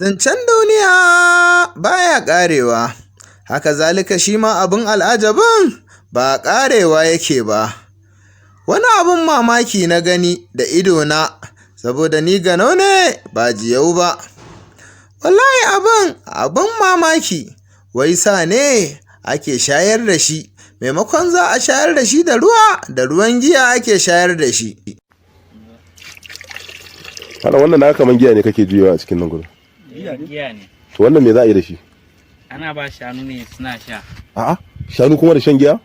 Zancen duniya baya ƙarewa, haka zalika shi ma abin al'ajabin ba ƙarewa yake ba. Wani abin mamaki na gani da idona, saboda ni ganau ne ba jiyau ba. Wallahi abin mamaki, wai sa ne ake shayar da shi, maimakon za a shayar da shi da ruwa, da ruwan giya ake shayar da shi. Wannan na kaman giya ne kake juyawa a cikin nan gurin. Giya ne. To wannan me za a yi da shi? Ana ba shanu ne suna sha. A'a, shanu kuma da shan giya?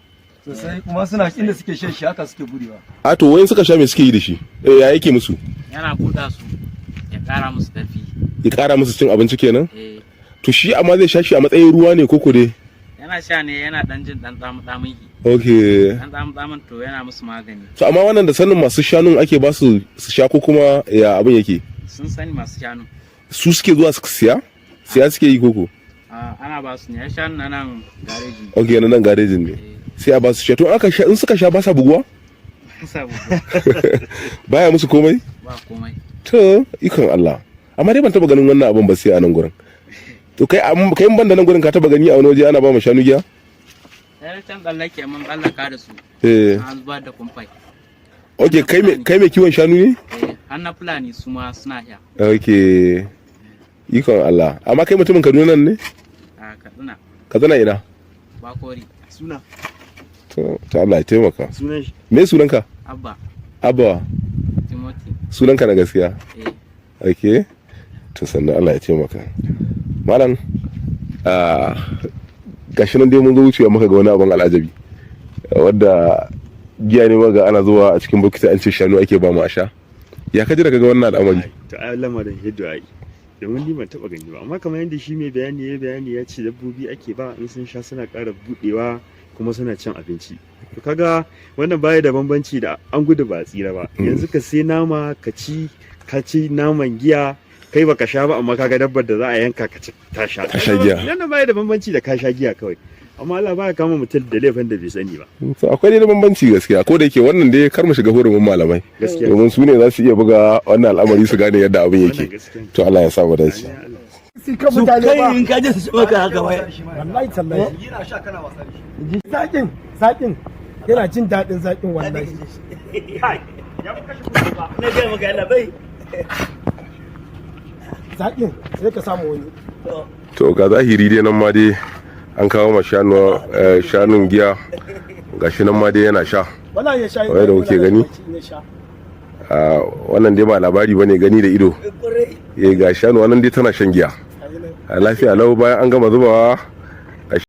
Sosai kuma, suna inda suke shan shi haka suke gudewa. A to wayin suka sha me suke yi da shi? Eh, ya yake musu? Yana buɗa su ya ƙara musu ƙarfi. Ya ƙara musu cin abinci kenan? Eh. To shi amma zai sha shi a matsayin ruwa ne koko dai? Yana sha ne yana ɗan jin ɗan tsamu tsamin shi. Ɗan tsamu tsamin to yana musu magani. To amma wannan da sanin masu shanun ake ba su su sha ko kuma ya abin yake? Sun sani masu shanu. Su suke zuwa su siya? Siya suke yi koko? A, ana ba su ne, ya shanu na nan gareji. Okay, na nan garejin ne. Eh. Sai a ba su sha. To aka sha, in suka sha ba sa buguwa? Sa Baya musu komai? Ba komai. To, ikon Allah. Amma dai ban taba ganin wannan abin ba sai a nan gurin. To kai kai ban da nan gurin ka taba gani a wani waje ana ba mu shanu giya? Sai can tsallake mun tsallaka da su. An zubar da kumfai. Okay, kai me kiwon shanu ne? Eh, har na Fulani su ma suna sha. Okay. Ikon Allah. Amma kai mutumin Kaduna nan ne? A Katsina. Katsina ina? Bakori. Suna. To Allah ya taimaka. Sunan shi. Me sunanka? Abba. Abba. Timothy. Sunanka na gaskiya? Eh. Okay. To sannan Allah ya taimaka. Malam, ah, gashi nan dai mun zo wucewa muka ga wani abin al'ajabi. Wadda giya ne muka ana zuwa a cikin bokiti, an ce shanu ake ba mu a sha. Ya ka ji daga ga wannan al'amari? To ai lamarin hiddo ai. Domin ni ban taba gani ba, amma kamar yadda shi mai bayani ya bayani, ya ce dabbobi ake ba, in sun sha suna ƙara budewa kuma suna cin abinci. To kaga wannan baya da bambanci da an gudu ba a tsira ba. Yanzu ka sai nama ka ci, ka ci naman giya, kai baka sha ba, amma kaga dabbar da za a yanka ka ci ta sha. Ta sha giya. Wannan baya da bambanci da ka sha giya kawai, amma Allah baya kama mutum da laifin da bai sani ba. So akwai dai bambanci gaskiya, ko da yake wannan dai kar mu shiga hurumin malamai. Gaskiya. Domin su ne za su iya buga wannan al'amari su gane yadda abin Wannan yake. gaskiya ne. To Allah ya sa mu dace. Amin Allah. Su kai in ka je su maka haka wai. Wallahi tallahi yana sha kana wasa da shi. Zakin zakin yana jin daɗin zakin wallahi. Na gaya maka Allah bai. Zakin sai ka samu wani. To ga zahiri dai nan ma dai an kawo ma shanu shanun giya, gashi nan ma dai yana sha. Wallahi ya sha. Wai da kuke gani? Ya sha. Ah, wannan dai ba labari bane, gani da ido. Eh, ga shanu wannan dai tana shan giya. A lafiya lau bayan an gama zubawa.